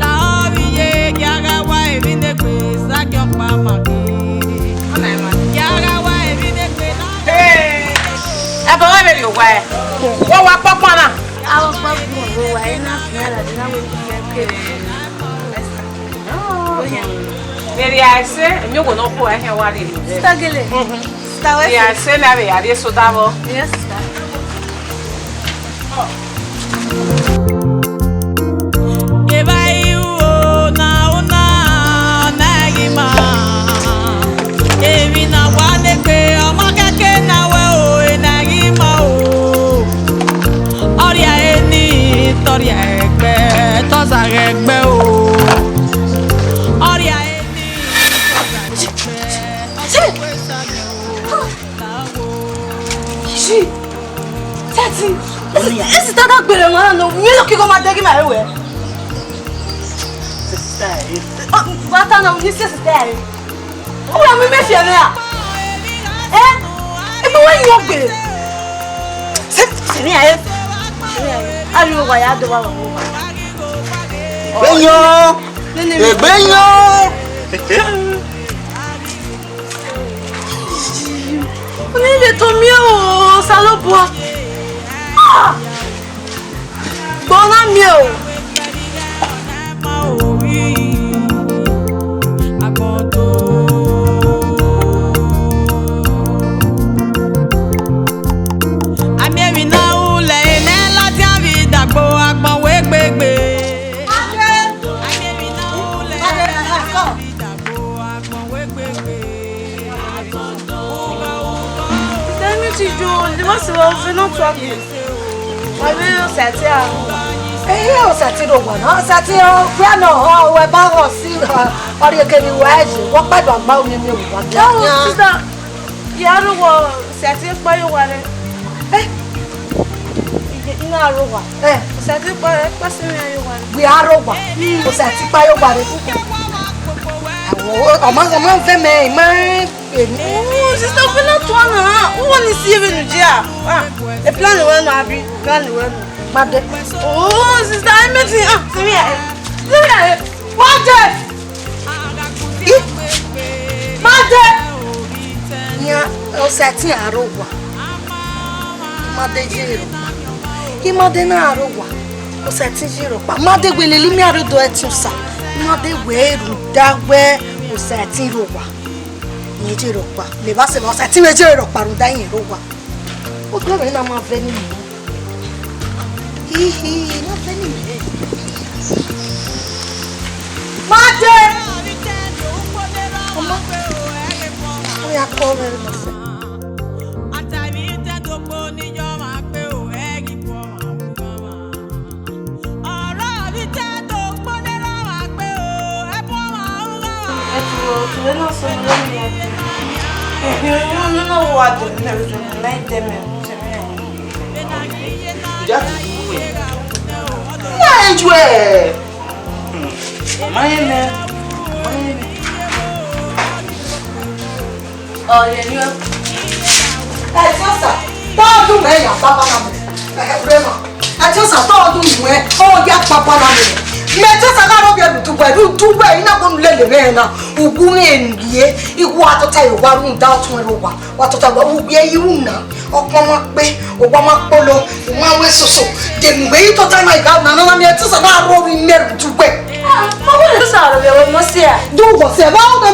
La ovbi iye, gia gha wa emwi ne egbe, Sagiọkpa ma ghe. Gia gha wa emwi ne egbe na. Hey! Ẹbọ wẹ vberriọ owa ẹ? Wẹ wa kpọkpọ na? Avbe ọkpa gun vbe owa ẹ na fian ladian na wẹ ke. Vberriọ ẹse, emiowo ne ọ khuẹ ẹhiẹn wa rhie. Sister gele. Mhm. Sister, wẹ vberriọ ẹse na vbe ya rrie eso davbọ. Yes, sister. Evba iru na, una na ghi ma. Emwi na wa ne egbe, ọ ma kẹke na wẹ o, ena ghi ma o. Ọrria eni, tọrria ẹgbẹ, tọzaghẹ ẹgbẹ o. Ọrria eni, tọzaghẹ ẹgbẹ, ọkọ wẹ samiẹ o. Isi, Sẹtin, esi, esi ta da gbere mwa na, miẹn nọ ke gọ ma dẹghe ma re wẹ. Sista ẹ. Ọ, wa ta na, ni sẹ sista ẹ. Ọ wa mi mẹ fiẹ nẹ a. Ẹ? Ebe wẹ yọ gbe. Sẹ, sẹ ni a ẹ. Sẹ ni a ẹ. A ri wa ya do wa wa. Egbe yan. Nene mi. Egbe yan. Oni vbe to miẹn o, Osanobua. Ah! Gbe ọna miẹn o. Ami emwi na ru lẹ enẹ ladian vbe idagbo agbọn wẹ gbegbe. Ami emwi na ru lẹ enẹ ladian vbe idagbo agbọn wẹ gbegbe. Sista, imẹ te yo, de ma sẹ vbe ọ vbe ne ọ tua gbe. Wa vbe Osatin a? Ehia, Osatin rre owa na, Osatin ọ, wẹ nọ, ọ, wẹ ba ghọ si, ọ, ọ rhie kevbe uwa ẹre, wẹ ọkpa do gba umiẹn miẹn vbe uwa. Sista, ya rre owa, Osatin kpa ye owa rre. Eh? Iye, I na rre owa. Eh. Osatin kpa, kpa sẹ mwẹ ya ye owa rre. Wẹ a rre owa. Osatin kpa ye owa rre. Awo, ọ ma, ọ ma vẹ mẹ, I ma. Oh, sista, vbe na tua na, u wa ni si vbene u dia. Ah, e plan wẹ nọ, abi, plan wẹ nọ. Ma dẹ. Oh, sista, I mean, ah, sẹ mwẹ ya. Sẹ mwẹ ya. Ma dẹ. I, ma dẹ. Iran, Osatin a rre owa. I ma dẹ ye rre owa. I ma dẹ na rre owa. Osatin ye rre ọkpa. I ma dẹ wẹ lele imẹ a rre odọ ẹtin Osa. I ma dẹ wẹ rhunmwuda wẹ Osatin rre owa. Irẹn ye rre ọkpa. Mẹ vbe sẹ vbe Osatin vbe ye rre ọkpa rhunmwuda irẹn rre owa. Odọ mwẹ na ma vẹ ne imẹ. Hihi, ma vẹ ne imẹ. Ma dẹ. Ọma. Ọ ya kọ vbe ma sẹ. Ẹ ti ro, Ẹ na sẹ ne ọ ya dee. Ẹhẹn, ne ọ wa dee, ne ọ dee, ne ọ dee. Ya ti bu we. Na enjoy. Ma ye mẹ. Ma ye mẹ. Ọ ye ni o. Ẹtiosa, tọdun mwẹ ya baba na mẹ. Ẹhẹ, Rema. Ẹtiosa, tọdun mwẹ, ọ ya baba na mẹ. Mẹ Ẹtiosa gha rhọvbiẹ rhie udu wẹ, rhie udu wẹ, I na bọ nu lele mwẹ na. Uwu mwẹ rie, I wa tota ye owa rhunmwuda ọtuẹn rre owa. Wa tota wa, uwu ye iru na. Ọkpa ma kpe, owa ma kpolo, u ma wẹ soso. De mu wẹ I tota na, I gha na, na, na, mẹ Ẹtiosa na rhọvbi mẹ rhie udu wẹ. Ah, ma wẹ Ẹtiosa rhọvbiẹ wẹ mọ siẹ. Do wọ siẹ, wa ọ ma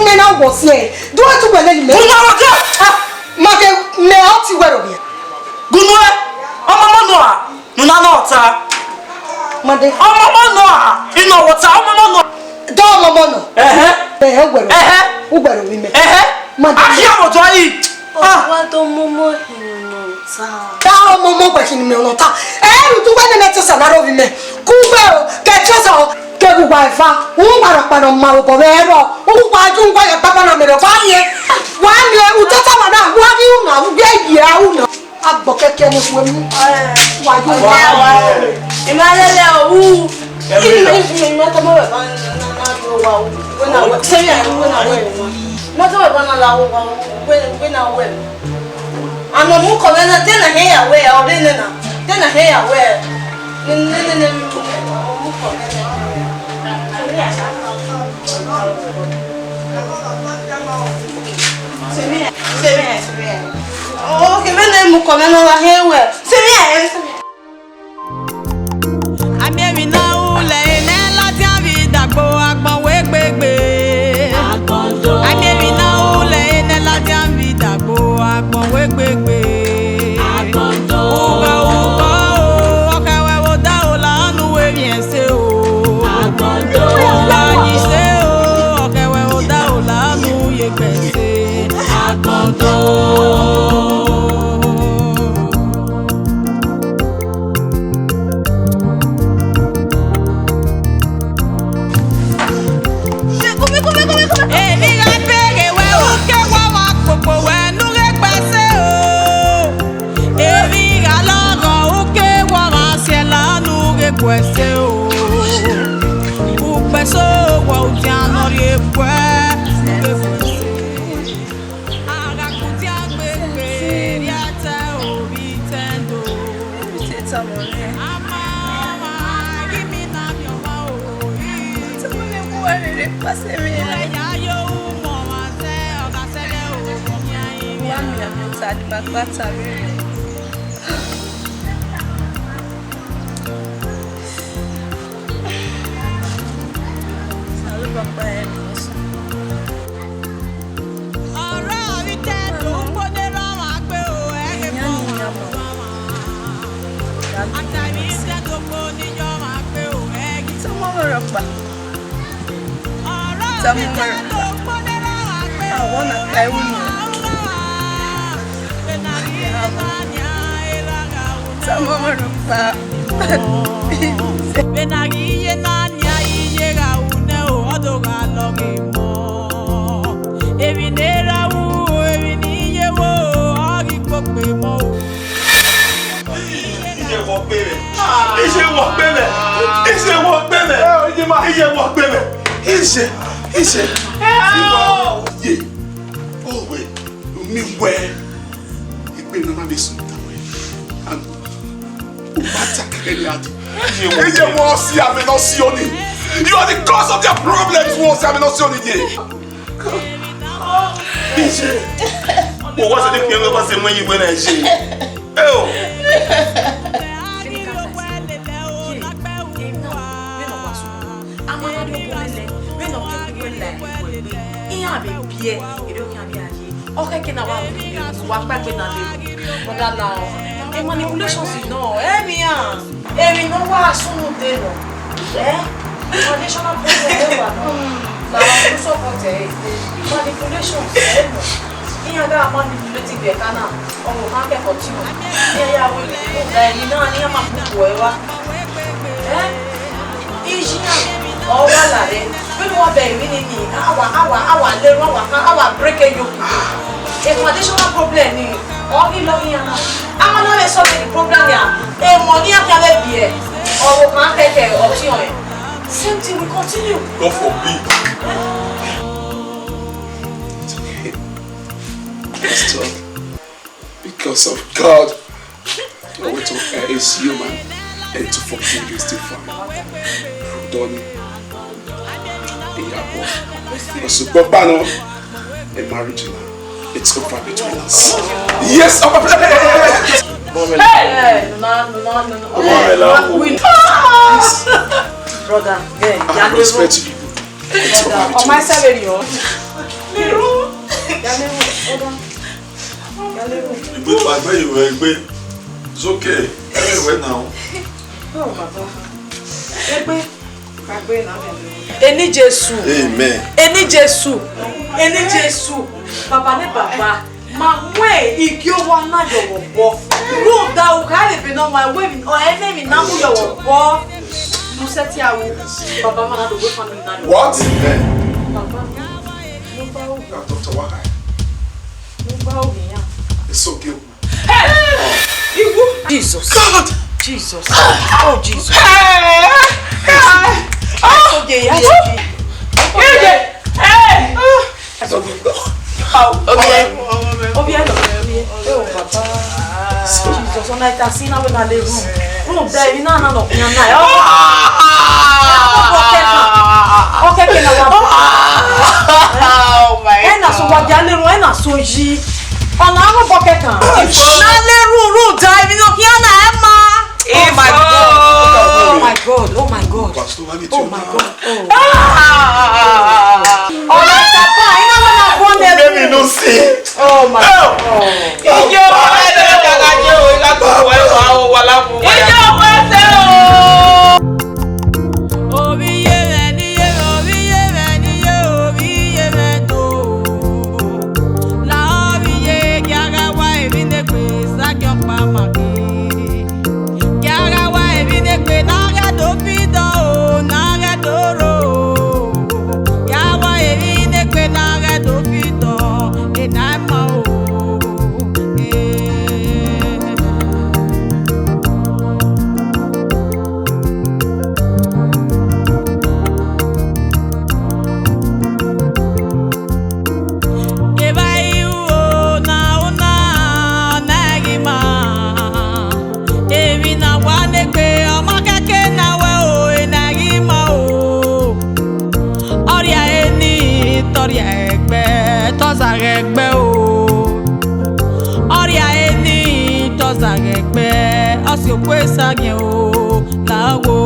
mẹ na wọ siẹ. Do ẹ tu wẹ lele mẹ. Mo ma wọ kẹ. Ah, ma kẹ mẹ ọ ti wẹ rhọvbiẹ. Gunu ẹ, ọmọ mọ nọ a, nuna nọ ta. Mande. Ọmọ mọ nọ a, inọ wọ ta, ọmọ mọ nọ. Dọ ọmọ mọ nọ. Ẹhẹn. Ẹhẹn, ugbẹrẹ. Ẹhẹn. Ugbẹrẹ ovbi mẹ. Ẹhẹn. Mande. A khian vbe otọ yi. Ah. Wa do momo hin nọ ta. Da ọmọ mọ wẹ hin mẹ nọ ta. Ẹ ru tu wẹ nene Ẹtiosa na rhọvbi mẹ. Kugbe o, ke Ẹtiosa o, ke gu wa eva. U wa rhọkpa nọ ma obọ vbe ẹrọ. U wa ju wa ya baba na mẹ rẹ, wa miẹn. Wa miẹn, u tota wa na, wa ghi u na, u ghi ye a u na. Agbọ kẹkẹ ne khuemu. Wa yo wa. I ma lele o, u. I ma, I ma tama wẹ ba na, na, na, yo wa, u. Wẹ na wẹ. Sẹ vbe a, wẹ na wẹ. Ma tama wẹ ba na la, u wa, u. Wẹ, wẹ na wẹ. Ama mu kọ mwẹ na, te na hẹ ya wẹ, ọ rre nẹ na. Te na hẹ ya wẹ. Ne, ne, ne, ne, mu kọ mwẹ na. Oke, vbene mu kọ mwẹ na, wa hẹ wẹ. Sẹ vbe a, sẹ vbe a. Ami emwi na ru lẹ enẹ ladian vbe idagbo agbọn wẹ gbegbe. Ami emwi na ru lẹ enẹ ladian vbe idagbo agbọn wẹ gbegbe. Ugha ukọ o, ọ khẹ wẹ vbe odaro la ọnu wẹ emwi ẹse o. Ugha yi se o, ọ khẹ wẹ vbe odaro la ọnu ye egbe ẹse. Agbọn do. Emwi gha bẹghe wẹ, u ke wa vba kpokpo wẹ ne u ghe gbe ẹse o. Emwi gha lọghọ, u ke wa vba siẹla ne u ghe gu ẹse o. Ukpẹso wẹ udian ne ọ rhie buẹ, u ghe gu ẹse. A gha kudian gbegbe, rhie ẹtẹ ovbi tẹndo. Teta mọ mwẹ. Ama ọmwa ghi mi na miẹn ọmwa o, i. Teta mọ mwẹ, gu uwa rere kpasẹ mwẹ. Uwẹ ya yo umọ ọmwa zẹ, ọ gha sẹrẹ o, ọ khian rinmwian. Wa miẹn amẹ ta, ne ima gba ta vberriọ. Osanobua kpa ẹre ne ọ sunu. Ọrọre ọvbi tẹndo ukpo ne erha ọmwa gbe o, ẹghẹ kpọ ọmwa gbe ọmwa. Atai vbe tẹndo ukpo ne iye ọmwa gbe o, ẹghẹ. Tama ọmọ rhọkpa. Ọrọre ọvbi tẹndo ukpo ne erha ọmwa gbe o, ẹghẹ kpọ ọmwa gbe ọmwa. Tama ọmọ rhọkpa. Vbene a ghi ye na nia iye gha ru nẹ o, ọ do gha lọghe emọ. Emwi ne erha ru, emwi ne iye ru, ọ ghi kpokpo emọ o. Iye wọ gbe mwẹ. Iye wọ gbe mwẹ. Iye wọ gbe mwẹ. Iye wọ gbe mwẹ. Iye, iye. Iye. Owe, mi wẹ. Egbe ne ọ na vbe sunu tama ẹn. And u ma ta kẹrẹ ne a dee. Iye wẹ ọ si amẹ ne ọ si ọnii. You are the cause of their problems, wẹ ọ si amẹ ne ọ si ọnii ye. Iye. Wẹ wa sẹ ne ikpia mwẹ wa sẹ mu iye wẹ na iye. Eo. Ama na do bo lele, vbene ọ ke kugbe la ẹre egbe. Iran vbe biẹ, erriọ khian vbe a ye. Ọ khẹke na wa ru, wa kpaegbe na le ru. Brother Lao, e manipulations nọ, ẹ miẹn iran. Emwi ne ọ wa sunu de nọ. Eh? Foundational problem ẹ wa nọ. Na wa do support ẹ. Manipulations ẹ nọ. Iran gha manipulate vbe ẹka na, ọ vbe ohan kẹfọ tiọn. Iran ya ru emwi ne iran ma kpokpo ẹre wa. Eh? Iye iran, ọ wa la rre. Vbene Wa bẹ emwi ni ni, awa, awa, awa leru, awa kan, awa break e yoke. A foundational problem ni, ọ ghi lọ iran na. Ama na vbe solve the problem ya, emọ ni a khian vbe biẹ, ọ vbe kan kẹkẹ, ọ tiọnrẹn. Same thing will continue. God forbid. Pastor, because of God, I went to, uh, is human and to forgive you, Stefan. Donny, Iyabo, Osugbo Bano, a marriage now. It's over between us. Yes, over. Hey! Hey! No, no, no, no, no. Come on, my love. Please. Brother, hey, I have respect to you. It's over between us. Brother, on my side, you. Yalewo, brother. Yalewo. Igbe pagbe, you were igbe. It's okay. Everywhere now. Oh, Baba. Egbe, pagbe na. Eni Jesu. Amen. Eni Jesu. Eni Jesu. Baba ne Baba. Ma wẹ igi owa na yọ vbe obọ. Rhunmwuda u kha rhie ebe ne ọ wan wẹ emwi, ọ, ẹmwẹ emwi na mu yọ vbe obọ. Ne u sẹtin aro. Baba ma na do wẹ family na do. What? Amen. Baba. Ne u gba ohu. Doctor Wahai. Ne u gba ohu iran. It's okay. Hey! Iwu. Jesus. God! Jesus. Oh, Jesus. Hey! Hey! Oh! Yes, okay, yes, okay. Hey! Hey! Obiẹ, obiẹ, obiẹ. Oh, Baba. Jesus, ọna ita si na wẹ na le run. Run da emwi na na nọ khian na. Oh. Ọkẹkẹ na wa. Oh my God. Ẹ na so wa dia le run, ẹ na so yi. Ọna aro bọ kẹkan. Na le run, run da emwi nọ khian na ẹ ma. Oh my God. Oh my God. Oh my God. Pastor, let me tell you now. Oh my God. Oh. Ah! Oh my God. Let me no see. Oh my God. Iye ọmọ ẹlẹ́dẹ̀ dàgbà jẹ́ o, ìlà tó wọ ẹ̀fọ́ àwọn wà lápò. Iye ọmọ ẹsẹ̀ o. Orí iye rẹ̀ ni iye, orí iye rẹ̀ ni iye, orí iye rẹ̀ tó. La orí iye kí ara wa èmi lè pè sákì ọ̀pá màkì. Kí ara wa èmi lè pè náà rẹ̀ tó fi dán o, náà rẹ̀ tó rò. Kí ara wa èmi lè pè náà rẹ̀ tó fi dán, èdè àìmọ̀ o. Eh. Kevbe iru na una na ghi ma, emwi na wa nekpe, ọ ma kẹke na wẹ o, ena ghi ma o. Ọrria eni tọrria ẹgbẹ, tọza ghẹ ẹgbẹ o. Ọrria eni tọza ghẹ ẹgbẹ, ọ si okhuo esagiẹn o. Lawo.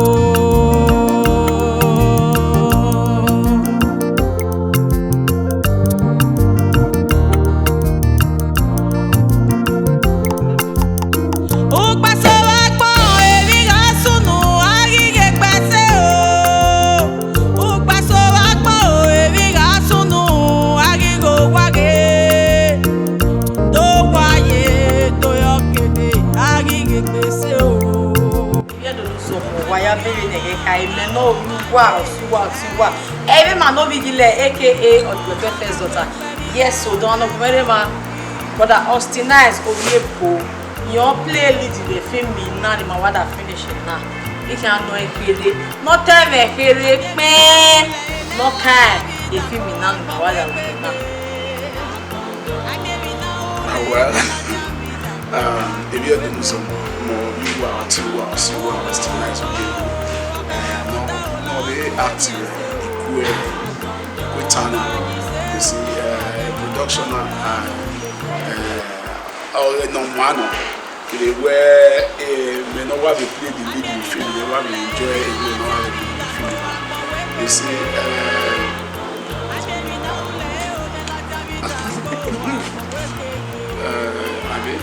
Ukpaso vbe agbọn, emwi gha sunu, a ghi ghe gba ẹse o. Ukpaso vbe agbọn, emwi gha sunu, a ghi ghe owa ghe. Do wa ye, do yọ kene, a ghi ghe gba ẹse o. Ivbi Ẹdo ne u zọmọ, wa ya bẹghe ne ẹghẹ kha, imẹ ne ovbi uwa, ọse uwa, ọse uwa. Ẹmwẹ ma ne ovbi Iyilẹ, A K A Ọdugbe First Daughter. Yes o, dọmwa ne ọ gu mwẹ rre emwa, brother Austin Nice Ovbiebo, irẹn ọ play lead vbe film na ne ima wa da finish na. I khian nọ ẹn kherhe, ne ọ ta ẹmwẹ kherhe kpẹẹn, ne ọ kan e film na ne ima wa da ru na. Ah, well, um, ivbi Ẹdo ne u zọmọ, mẹ ovbi uwa, ọtẹn uwa, ọse uwa, Austin Nice Ovbiebo. Eh, nọ, nọ vbe act, eh, ikue, ikue Tani. You see, eh, production na, ah, eh, ọ nọ ma nọ. Vbe wẹ, eh, mẹ ne ọ wa vbe play the lead in film, mẹ wa vbe enjoy the role ne ọ wa vbe play in film. You see, eh, Eh, I mean,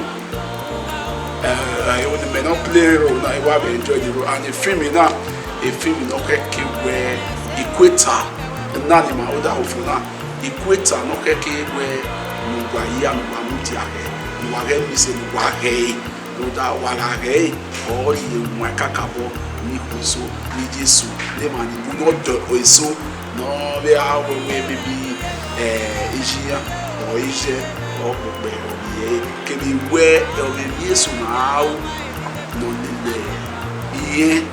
eh, eh, mẹ ne ọ play role na, I wa vbe enjoy the role. And the film na, a film ne ọ khẹke wẹ ikue ta na ni ma oda ofo na, ikue ta ne ọ khẹke wẹ ne uwa hia, ne uwa mudia hẹ, ne uwa ghẹ miẹn sẹ, ne uwa ghẹ ẹre. Rhunmwuda wa gha ghẹ ẹre, ọ rhie wan kakabọ ni khu eso, ni ye eso, ne emwa ni bu nọ dọ eso, Ọ vbe a wẹ wẹ maybe, eh, iye iran, or iye, or okpukpe, or iye, kevbe wẹ, ọ vbe emwi eso ne a ru ne ọ lele irẹn,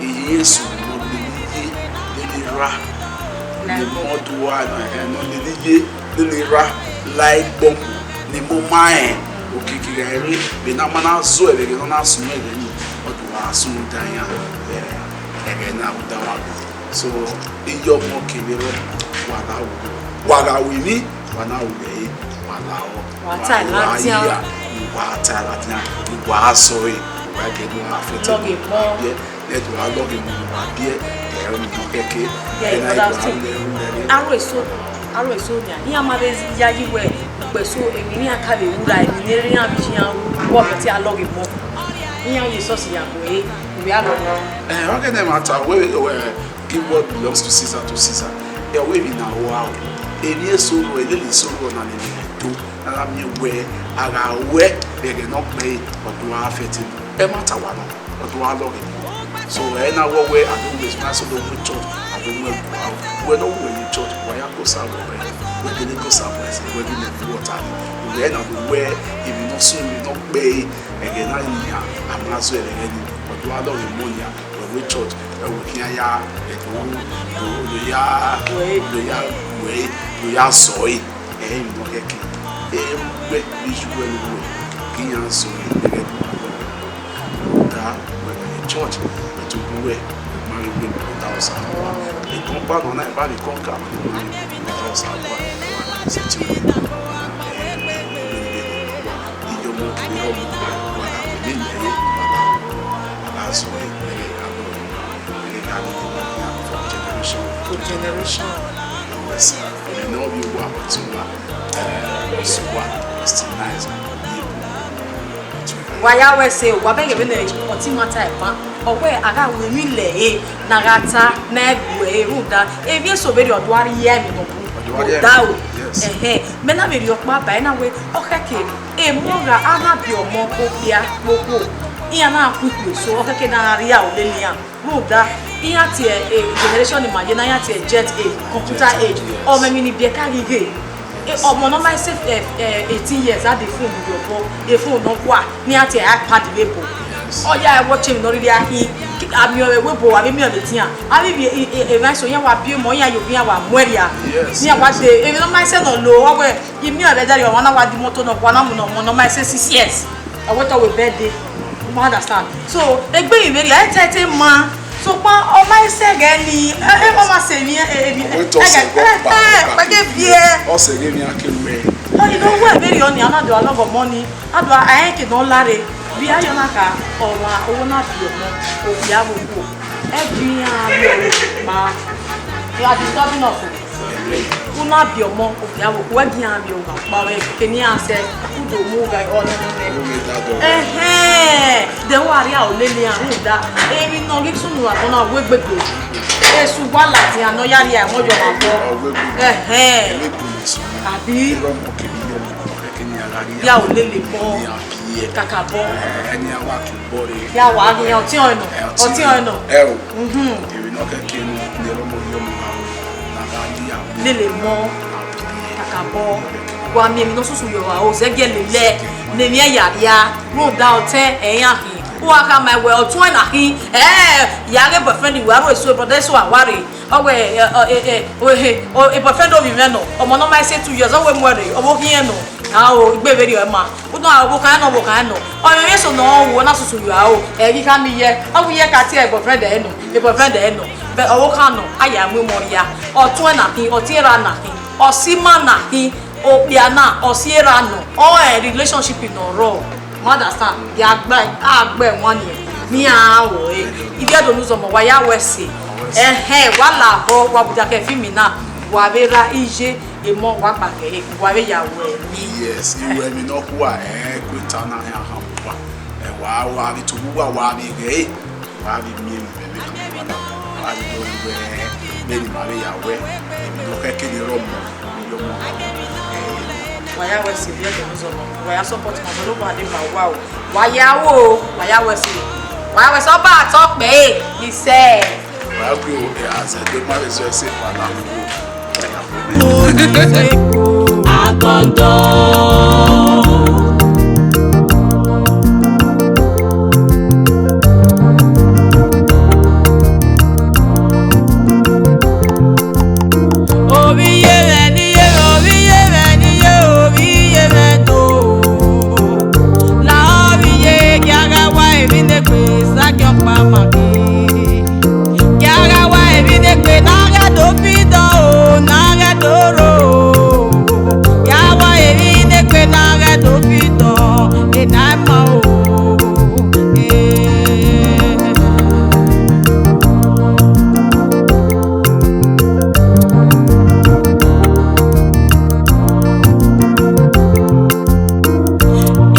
irẹn eso ne ọ lele iye lele erha, ne ọ do a, eh, ne ọ lele iye lele erha, la ẹgbọmọ, ne emọ ma rẹn, okiekie gha rre, vbe ne a ma na zọ ẹre vbe ẹghẹ ne ọ na sunu ẹghẹ nii, ọ do gha sunu da iran, eh, ẹghẹ na vbe da wa gbe. So, iye ọmọ kevbe erha, wa gha ru, wa gha ru emwi, wa na ru ẹre, wa lahọ, Wa ta wa ladian. Ya, wa ta ladian, wa zọ ẹre, wa ghẹ ne a fẹtẹ lọghe emọ. Biẹ, ne ẹdẹ wa lọghe emọ ne uwa biẹ, ẹ, ọmọ kẹkẹ, Biẹ, ẹ na brother, wa so, lẹ ru ẹre. Aro eso, aro eso nia, iran ma vbe yayi wẹ, ukpẹ so, emwi ne iran ka vbe ru ra, emwi ne erha iran vbe iye iran ru, wẹ ọ fẹtẹ a lọghe emọ. Iran ye esọsi ya gbe ẹre, uwẹ a lọghe. Eh, ọ ghe ne ma ta wẹ, wẹ, Give what belongs to Caesar to Caesar. Ẹ, ọ wẹ emwi na rua o. Emwi eso rua, elele eso rua na ne emwi do. Na gha miẹn wẹ, a gha ruẹ vbe ẹghẹ ne ọ kpẹre, ọ do a fẹtẹ. Ẹ ma ta wa nọ, ọ do a lọghe. So, ẹ na wẹ wẹ, a do wẹ, ma so do mu church, a do mu ẹguae. Wẹ ne ọ wẹ ye church, wa ya ko sa wẹ, wẹ gele ko sa wẹ, wẹ gele ne wọ ta ni. Wẹ na do wẹ, emwi ne ọ sunu, emwi ne ọ kpẹre, ẹghẹ na ni a, a ma zọ ẹre ẹghẹ ni, ọ do a lọghe emọ nia. Wẹ wẹ church, ẹ, wẹ khian ya, ẹ, do, do, do ya, do ya, wẹ, do ya zọ ẹre, ẹ, emwi ne ọ khẹke. Ẹ, wẹ, vbe iye uwẹ ne uwẹ, ke iran zọ ẹre, ẹghẹ ne uwa lọghe. Da, wẹ, wẹ church, wẹ to gu wẹ, wẹ ma vbe wẹ, wẹ da Osanobua. Ekọnkpa nọ na, eva vbe ekọnkpa, wẹ ma vbe wẹ, wẹ da Osanobua, wẹ sẹtin wẹ. Ẹ, wẹ, wẹ, wẹ, Iye ọmọ kevbe ọmọ, wa gha wẹ ne imẹ re, wa gha, wa gha zọ ẹre, ẹghẹ gha lọ, ẹghẹ gha lọ, from generation to generation. Yes, sir. Ẹmwẹ ne ọ vbe uwa, ọtẹn uwa, eh, ọsẹ uwa, Christianize, ye bu. Wa ya wẹ sẹ, wa bẹghe vbene ọtẹn ima ta ẹban, ọ wẹ a gha ru emwi lẹ ẹre, ne a gha ta, ne a gu ẹre rhunmwuda, emwi eso vberriọ ọ do a rhie ẹmwẹ nọ bun. Ọ do a rhie ẹmwẹ nọ bun. Yes. Ẹhẹn, mẹ na vbe rhie ọkpa ba ẹre na wẹ, ọ khẹke, emọ gha a na biẹ ọmọ okpia kpokpo, iran na khu ikpia eso, ọ khẹke ne a rhie aro lele iran. Rhunmwuda, iran tie, eh, generation ne ima ye na, iran tie jet age, computer age, ọ mwẹ emwi ni biẹ ka ghi ghe. Eh, ọmọ ne ọ ma sẹ, eh, eh, eighteen years, a de phone ye obọ, e phone nọ kua, ne iran tie iPad vbe ebo. Ọ ya watch emwi ne ọ rhirhi a khin, a miẹn ọvbe ebo, a vbe miẹn ọvbe etian, a vbe, eh, eh, emwa eso, iran wa biẹ ọmọ, iran ye obọ, iran wa muẹn rria. Yes, iran wa de, emwi ne ọ ma sẹ nọ lo, ọ wẹ, I miẹn ọvbe ẹdẹrriọ, ọmwa na wa di imoto nọ kua na mu ne ọmọ ne ọ ma sẹ six years. Ọ wẹ te ọ wẹ birthday. You understand? So, egbe emwi vberriọ, ẹ te te ma. Sokpan, ọ ma sẹ ghẹ ni, ẹ, ẹ, ọ ma sẹ emwi, ẹ, ẹ, emwi, ọ wẹ te ọ sẹ ghẹ ọkpa, ẹ, ọ ka kpẹgẹ viẹ. Ọ sẹ ghẹ emwi a ke wẹ. Ọ ni do wẹ vberriọ ni, a na do a love money. A do a, a rẹn ke ne ọ lare. Vbe a yọ na ka, ọmwa, owẹ na biẹ ọmọ, okpia vbe okhuo. Ẹ bi iran vbe ọmọ kpa. You are disturbing us. U na biẹ ọmọ, okpia vbe okhuo, ẹ gi iran vbe ọmọ kpa, wẹ ke ne iran sẹ, u do mu gha ọnẹ nẹ. Ẹhẹn, de wa rhie aro lele iran rhunmwuda emwi ne ọ ghi sunu agbọn na wẹ gbegbe. Esu wa ladian ne ọ ya rhie ẹmwẹ ọyọmwa obọ. Ẹhẹn. Abi? Rhie aro lele obọ. Kakabọ. Ya wa ghi iran ọtiọnrẹn nọ, ọtiọnrẹn nọ. Ẹ o. Mhm. Emwi ne ọ kẹkẹ ne, ne erha ọmọ rhie ọmọ gha ru, ne a gha rhie aro lele obọ. Kakabọ. Wa miẹn emwi ne ọ susu ye ọre, o zẹgiẹ lele, ne emwi ẹn ya rhia, rhunmwuda ọtẹn ẹ i iran khin. Uwa khama wẹ ọtuẹn na khin, ẹ, ya ghe boyfriend wẹ aro eso, brother eso a wa rre. Ọ wẹ, ẹ, ẹ, ẹ, ẹ, o, he, o, e boyfriend ovbi mwẹ nọ, ọmọ ne ọ ma sẹ two years, ọ wẹ mu ẹre, ọ vbe khiẹn nọ. Ao, igbe vberriọ ma. U nọ, ọvbokhan nọ, ọvbokhan nọ. Ọ mwẹ emwi eso ne ọ ru, ọ na susu yo aro. Ẹ ghi khama iye, ọ wẹ iye ka tie e boyfriend ẹre nọ, e boyfriend ẹre nọ. But ọvbokhan nọ, a ya mu emọ rhia. Ọtuẹn na khin, ọtiẹn erha na khin, ọsẹ ima na khin, okpia na, ọsẹ erha nọ. Ọ rẹn relationship ne ọ rrọọ. You understand? Ya gbe, a gbe ẹwaẹn nian, ne iran ru ẹre. Ivbi Ẹdo ne uzọmọ, wa ya wẹ ẹse. Ẹhẹn, wa lahọ, wa budia ke film na, wa vbe ra iye, emọ wa gba ghe ẹre, wa vbe ya wẹ ẹre. Yes, iwẹ emwi ne ọ kua, ẹ, equator na khian han uwa. Ẹ, wa, wa vbe tobọ uwa, wa vbe ghe ẹre, wa vbe miẹn emwi vbe ẹmwẹ kevbe uwa na, wa vbe do wẹ, vbene ima vbe ya wẹ, emwi ne ọ khẹke ne erha ọmọ, emwi ọmọ, ẹ, Wa ya wẹ ẹse Ivbi Ẹdo ne uzọmọ, wa ya support ma, Osanobua deba uwa o. Wa ya ru o, wa ya wẹ ẹse. Wa ya wẹ ẹse, ọba atọ kpẹre, isẹ. Wa Agbe o, ẹ, azẹdẹ ma vbe zẹ ẹse kpala. Agọndọ. Ovbi iye mwẹ ne iye mwẹ, ovbi iye mwẹ ne iye, ovbi iye mwẹ do. La ovbi iye, gie a gha wa emwi ne egbe sa gie ọkpa ma ghe. Gie a gha wa emwi ne egbe na ghẹ do fi dọ o, na ghẹ do ro. Gie a wa emwi ne egbe na ghẹ do fi dọ, ena ima o. Eh.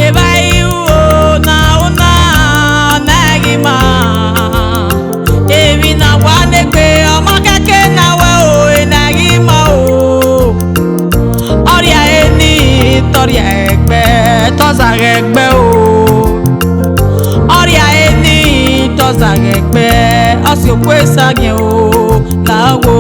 Evba iru na una na ghi ma, emwi na wa ne egbe, ọ ma kẹke na wẹ o, ena ghi ma o. Ọrria eni tọrria ẹgbẹ, tọzaghẹ ẹgbẹ o. Ọrria eni tọzaghẹ ẹgbẹ, ọ si okhuo esagiẹn o, la wo